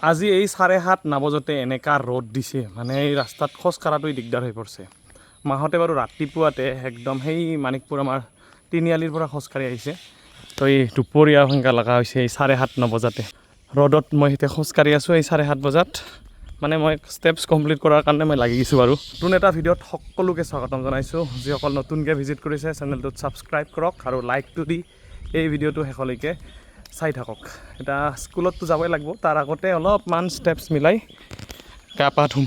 আজি এই 7:30 নাবজাতে এনেকুৱা ৰ'দ দিছে, মানে এই ৰাস্তাত খোজ কঢ়াটোৱে দিগদাৰ হৈ পৰিছে। মাহঁতে বাৰু ৰাতিপুৱাতে একদম সেই মানিকপুৰ আমাৰ তিনিআলিৰ পৰা খোজকাঢ়ি আহিছে। তো এই দুপৰীয়া সেনেকুৱা লগা হৈছে। এই 7:30 নবজাতে ৰ'দত মই এতিয়া খোজকাঢ়ি আছোঁ। এই 7:30 বজাত মানে মই ষ্টেপছ কমপ্লিট কৰাৰ কাৰণে মই লাগি গৈছোঁ। বাৰু, নতুন এটা ভিডিঅ'ত সকলোকে স্বাগতম জনাইছোঁ। যিসকল নতুনকৈ ভিজিট কৰিছে, চেনেলটোত ছাবস্ক্ৰাইব কৰক আৰু লাইকটো দি এই ভিডিঅ'টো শেষলৈকে চাই থাকক। এতিয়া স্কুলততো যাবই লাগিব, তাৰ আগতে অলপমান ষ্টেপছ মিলাই গা পা ধুম।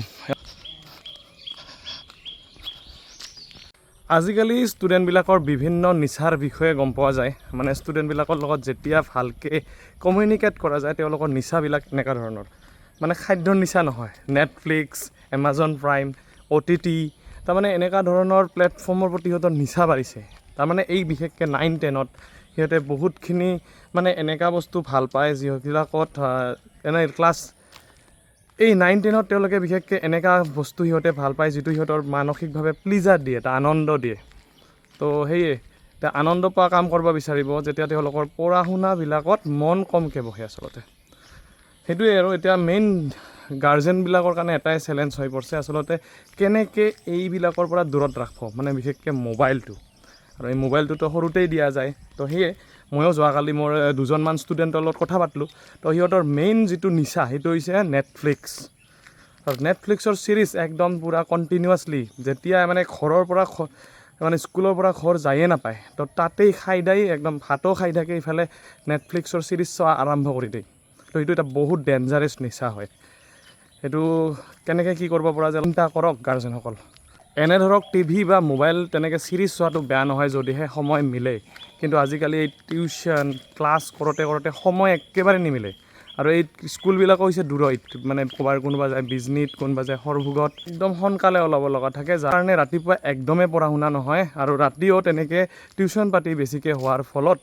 আজিকালি ষ্টুডেণ্টবিলাকৰ বিভিন্ন নিচাৰ বিষয়ে গম পোৱা যায়। মানে ষ্টুডেণ্টবিলাকৰ লগত যেতিয়া ভালকৈ কমিউনিকেট কৰা যায়, তেওঁলোকৰ নিচাবিলাক এনেকুৱা ধৰণৰ, মানে খাদ্যৰ নিচা নহয়, নেটফ্লিক্স, এমাজন প্ৰাইম, অ'টিটি, তাৰমানে এনেকুৱা ধৰণৰ প্লেটফৰ্মৰ প্ৰতি সিহঁতৰ নিচা বাঢ়িছে। তাৰমানে এই বিশেষকৈ নাইন টেনত সিহঁতে বহুতখিনি মানে এনেকুৱা বস্তু ভাল পায় যিবিলাকত এনে ক্লাছ এই নাইন টেনত তেওঁলোকে বিশেষকৈ এনেকুৱা বস্তু সিহঁতে ভাল পায় যিটো সিহঁতৰ মানসিকভাৱে প্লিজাৰ দিয়ে, এটা আনন্দ দিয়ে। তো সেয়ে এতিয়া আনন্দ পোৱা কাম কৰিব বিচাৰিব যেতিয়া তেওঁলোকৰ পঢ়া শুনাবিলাকত মন কমকৈ বহে আচলতে। সেইটোৱে আৰু এতিয়া মেইন গাৰ্জেনবিলাকৰ কাৰণে এটাই চেলেঞ্জ হৈ পৰিছে আচলতে, কেনেকৈ এইবিলাকৰ পৰা দূৰত ৰাখিব, মানে বিশেষকৈ মোবাইলটো। আৰু এই মোবাইলটোতো সৰুতেই দিয়া যায়। তো সেয়ে ময়ো যোৱাকালি মোৰ দুজনমান ষ্টুডেণ্টৰ লগত কথা পাতিলোঁ। তো সিহঁতৰ মেইন যিটো নিচা, সেইটো হৈছে নেটফ্লিক্স। আৰু নেটফ্লিক্সৰ ছিৰিজ একদম পূৰা কণ্টিনিউৱাছলি, যেতিয়া মানে ঘৰৰ পৰা মানে স্কুলৰ পৰা ঘৰ যায়ে নাপায়, তো তাতেই খাই দাই একদম ভাতো খাই থাকে, ইফালে নেটফ্লিক্সৰ ছিৰিজ চোৱা আৰম্ভ কৰি দিয়ে। তো সেইটো এটা বহুত ডেঞ্জাৰাছ নিচা হয়। সেইটো কেনেকৈ কি কৰিব পৰা যায়, চিন্তা কৰক গাৰ্জেনসকল। এনে ধৰক টিভি বা মোবাইল তেনেকৈ ছিৰিজ চোৱাটো বেয়া নহয়, যদিহে সময় মিলে। কিন্তু আজিকালি এই টিউশ্যন ক্লাছ কৰোঁতে কৰোঁতে সময় একেবাৰে নিমিলে। আৰু এই স্কুলবিলাকো হৈছে দূৰৈত, মানে ক'ৰবাৰ কোনোবা যায় বিজনীত, কোনোবা যায় সৰভোগত। একদম সোনকালে ওলাব লগা থাকে, যাৰ কাৰণে ৰাতিপুৱা একদমেই পঢ়া শুনা নহয়। আৰু ৰাতিও তেনেকৈ টিউশ্যন পাতি বেছিকৈ হোৱাৰ ফলত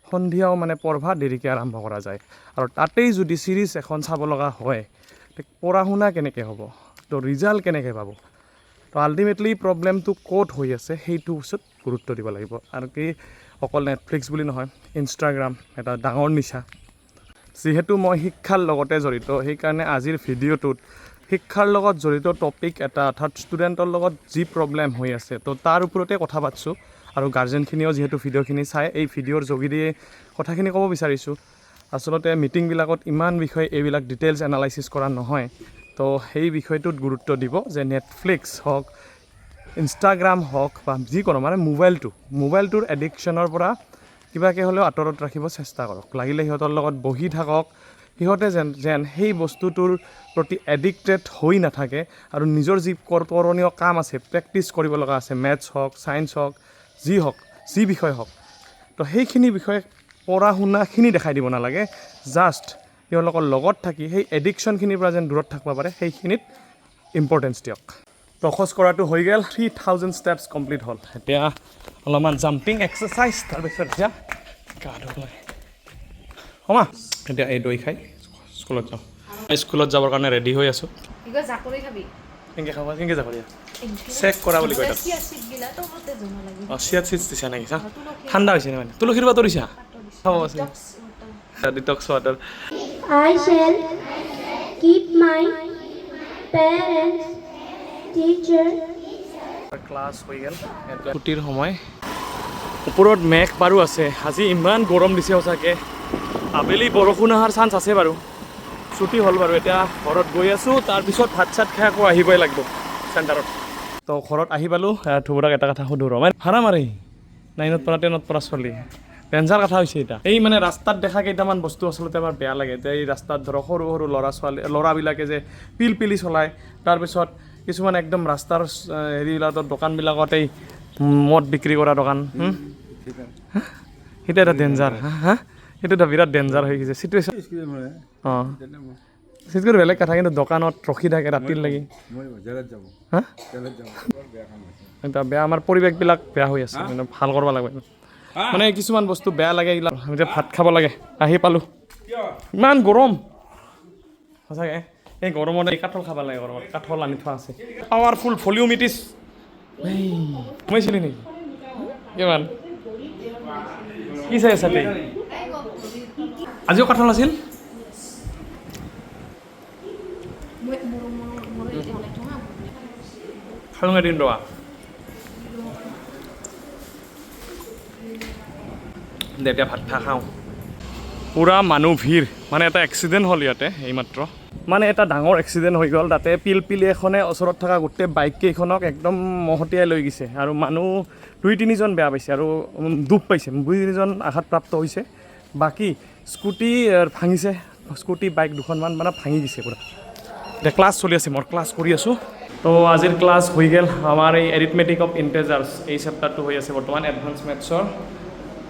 সন্ধিয়াও মানে পঢ়বা দেৰিকৈ আৰম্ভ কৰা যায়। আৰু তাতেই যদি ছিৰিজ এখন চাব লগা হয়, পঢ়া শুনা কেনেকৈ হ'ব? তো ৰিজাল্ট কেনেকৈ পাব? তো আল্টিমেটলি প্ৰব্লেমটো ক'ত হৈ আছে, সেইটো বস্তুত গুৰুত্ব দিব লাগিব। আৰু কি অকল নেটফ্লিক্স বুলি নহয়, ইনষ্টাগ্ৰাম এটা ডাঙৰ নিচা। যিহেতু মই শিক্ষাৰ লগতে জড়িত, সেইকাৰণে আজিৰ ভিডিঅ'টোত শিক্ষাৰ লগত জড়িত টপিক এটা, অৰ্থাৎ ষ্টুডেণ্টৰ লগত যি প্ৰব্লেম হৈ আছে, তো তাৰ ওপৰতে কথা পাতিছোঁ। আৰু গাৰ্জেনখিনিও যিহেতু ভিডিঅ'খিনি চাই, এই ভিডিঅ'ৰ যোগেদিয়ে কথাখিনি ক'ব বিচাৰিছোঁ। আচলতে মিটিংবিলাকত ইমান বিষয় এইবিলাক ডিটেইলছ এনালাইচিছ কৰা নহয়। তো সেই বিষয়টোত গুৰুত্ব দিব যে নেটফ্লিক্স হওক, ইনষ্টাগ্ৰাম হওক বা যিকোনো মানে মোবাইলটোৰ এডিকশ্যনৰ পৰা কিবাকৈ হ'লেও আঁতৰত ৰাখিব চেষ্টা কৰক। লাগিলে সিহঁতৰ লগত বহি থাকক, সিহঁতে যেন সেই বস্তুটোৰ প্ৰতি এডিক্টেড হৈ নাথাকে আৰু নিজৰ যি কৰণীয় কাম আছে, প্ৰেক্টিছ কৰিব লগা আছে, মেথছ হওক, ছায়েন্স হওক, যি হওক, যি বিষয় হওক, তো সেইখিনি বিষয়ে পঢ়া শুনাখিনি দেখাই দিব নালাগে। জাষ্ট তেওঁলোকৰ লগত থাকি সেই এডিকশ্যনখিনিৰ পৰা যেন দূৰত থাকিব পাৰে, সেইখিনিত ইম্পৰ্টেঞ্চ দিয়ক। তো খোজ কঢ়াটো হৈ গ'ল, 3000 ষ্টেপছ কমপ্লিট হ'ল। এতিয়া অলপমান জাম্পিং এক্সাৰচাইজ, তাৰপিছত এতিয়া গা ধুব লাগে। সমা এতিয়া এই দৈ খাই স্কুলত যাওঁ। স্কুলত যাবৰ কাৰণে ৰেডি হৈ আছোঁ। কি কয়, জাকৰি খাবি? কেনেকৈ খাব, কেনেকৈ যাব দিয়া? চেক কৰা বুলি কয় তাত। চিয়া চিড গিলা তো মতে জমা লাগিব। অঁ, চিয়া চিডছ দিছা নেকি? চা, ঠাণ্ডা হৈছে নে? মানে তুলসীৰ পাতো দিছা, খাব আছে। Detox water. I shall keep my parents, teacher, class হৈ গ'ল, এতিয়া ছুটিৰ সময়। ওপৰত মেঘ বাৰু আছে। আজি ইমান গৰম দিছে সঁচাকৈ। আবেলি বৰষুণ অহাৰ চান্স আছে বাৰু। ছুটি হ'ল বাৰু, এতিয়া ঘৰত গৈ আছোঁ। তাৰপিছত ভাত চাত খাই আকৌ আহিবই লাগিব চেণ্টাৰত। তো ঘৰত আহি পালোঁ। ধুবুৰাক এটা কথা সুধো ৰ। মানে ভাড়া মাৰি নাইনত পৰা টেনত পৰা চলি ডেঞ্জাৰ কথা হৈছে এতিয়া। এই মানে ৰাস্তাত দেখা কেইটামান বস্তু আচলতে আমাৰ বেয়া লাগে যে এই ৰাস্তাত ধৰক সৰু সৰু ল'ৰা ছোৱালী ল'ৰাবিলাকে যে পিলপিলি চলায়, তাৰপিছত কিছুমান একদম ৰাস্তাৰ হেৰিবিলাকত দোকানবিলাকত এই মদ বিক্ৰী কৰা দোকান, সেইটো এটা ডেঞ্জাৰ। হা হা, সেইটো এটা বিৰাট ডেঞ্জাৰ হৈ গৈছে চিটুৱেশ্যন। অঁ, সেইটো বেলেগ কথা, কিন্তু দোকানত ৰখি থাকে ৰাতিৰ লাগি। হা, এতিয়া বেয়া, আমাৰ পৰিৱেশবিলাক বেয়া হৈ আছে। মানে ভাল কৰিব লাগিব। মানে কিছুমান বস্তু বেয়া লাগে এইবিলাক। এতিয়া ভাত খাব লাগে, আহি পালোঁ। ইমান গৰম সঁচাকৈ। এই গৰমত এই কাঠল খাব লাগে। গৰমত কাঠল আনি থোৱা আছে। পাৱাৰফুল ভলিউমিটিছ সোমাইছিলি নেকি? কিমান কি চাই আছা? তেই আজিও কাঠল আছিল। মই মোৰ মোৰ মোৰ এতিয়া ওলাই থওঁ হা। খালোঁ এদিন ৰোৱা দে, এতিয়া ভাত খাওঁ। পূৰা মানুহ ভিৰ। মানে এটা এক্সিডেণ্ট হ'ল ইয়াতে এইমাত্ৰ, মানে এটা ডাঙৰ এক্সিডেণ্ট হৈ গ'ল। তাতে পিলপিলি এখনে ওচৰত থকা গোটেই বাইক কেইখনক একদম মহতিয়াই লৈ গৈছে আৰু মানুহ দুই তিনিজন বেয়া পাইছে আৰু দুখ পাইছে, দুই তিনিজন আঘাতপ্ৰাপ্ত হৈছে। বাকী স্কুটি ভাঙিছে, স্কুটি বাইক দুখনমান মানে ভাঙি দিছে পূৰা। এতিয়া ক্লাছ চলি আছে, মই ক্লাছ কৰি আছোঁ। তো আজিৰ ক্লাছ হৈ গ'ল। আমাৰ এই এৰিথমেটিক অফ ইণ্টেজাৰ্ছ এই চেপ্টাৰটো হৈ আছে বৰ্তমান এডভান্স মেথছৰ।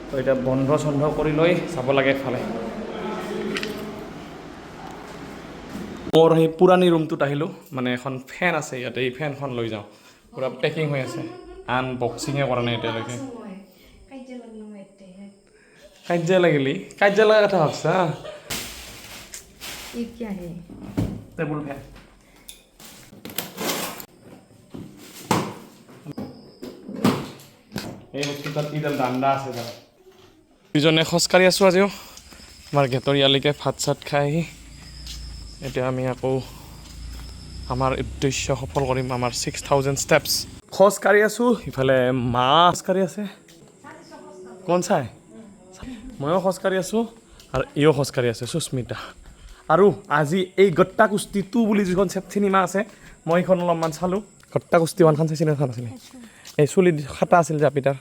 তো এতিয়া বন্ধ চন্ধ কৰি লৈ যাব লাগে এফালে। মোৰ সেই পুৰণি ৰুমটোত আহিলোঁ, মানে এখন ফেন আছে ইয়াতে, এই ফেনখন লৈ যাওঁ। পূৰা পেকিং হৈ আছে, আনবক্সিঙে কৰা নাই এতিয়ালৈকে। কাজিয়া লাগলো মই এতিয়া। কাজিয়া লাগিলি? কাজিয়া লগাৰ কথা ভাবছা? ये क्या है? Table fan. এই বস্তুটাত এইডাল দাণ্ডা আছে তাৰ। দুজনে খোজকাঢ়ি আছোঁ আজিও আমাৰ গেটৰ ইয়ালৈকে, ভাত চাত খাই আহি এতিয়া আমি আকৌ আমাৰ উদ্দেশ্য সফল কৰিম, আমাৰ 6000 ষ্টেপছ। খোজকাঢ়ি আছোঁ, ইফালে মা খোজকাঢ়ি আছে। কোন চাই, ময়ো খোজকাঢ়ি আছোঁ আৰু ইও খোজকাঢ়ি আছে, সুস্মিতা। আৰু আজি এই গট্টা কুস্তি 2 বুলি যিখন চিনেমা আছে, মই সেইখন অলপমান চালোঁ। গট্টা কুস্তি 1খন চাইছিলে? এখন আছিলে এই চুলি খাটা আছিল জাপিটাৰ।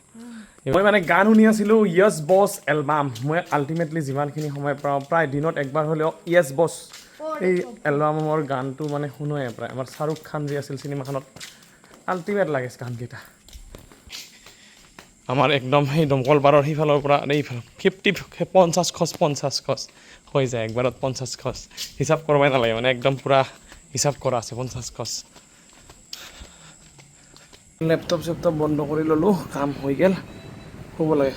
মই মানে গান শুনি আছিলোঁ, য়েছ বছ এলবাম। মই আল্টিমেটলি যিমানখিনি সময় পাওঁ, প্ৰায় দিনত একবাৰ হ'লেও য়েছ বছ এই এলবামৰ গানটো মানে শুনোৱে প্ৰায়। আমাৰ শ্বাহৰুখ খান যি আছিল চিনেমাখনত, আল্টিমেট লাগে গানকেইটা। আমাৰ একদম সেই দমকল পাৰৰ সিফালৰ পৰা এইফাল 50, 50 খোজ, 50 খোজ হৈ যায় একবাৰত। 50 খোজ হিচাপ কৰিবই নালাগে, মানে একদম পূৰা হিচাপ কৰা আছে, 50 খোজ। লেপটপ চেপটপ বন্ধ কৰি ল'লোঁ, কাম হৈ গ'ল, শুব লাগে।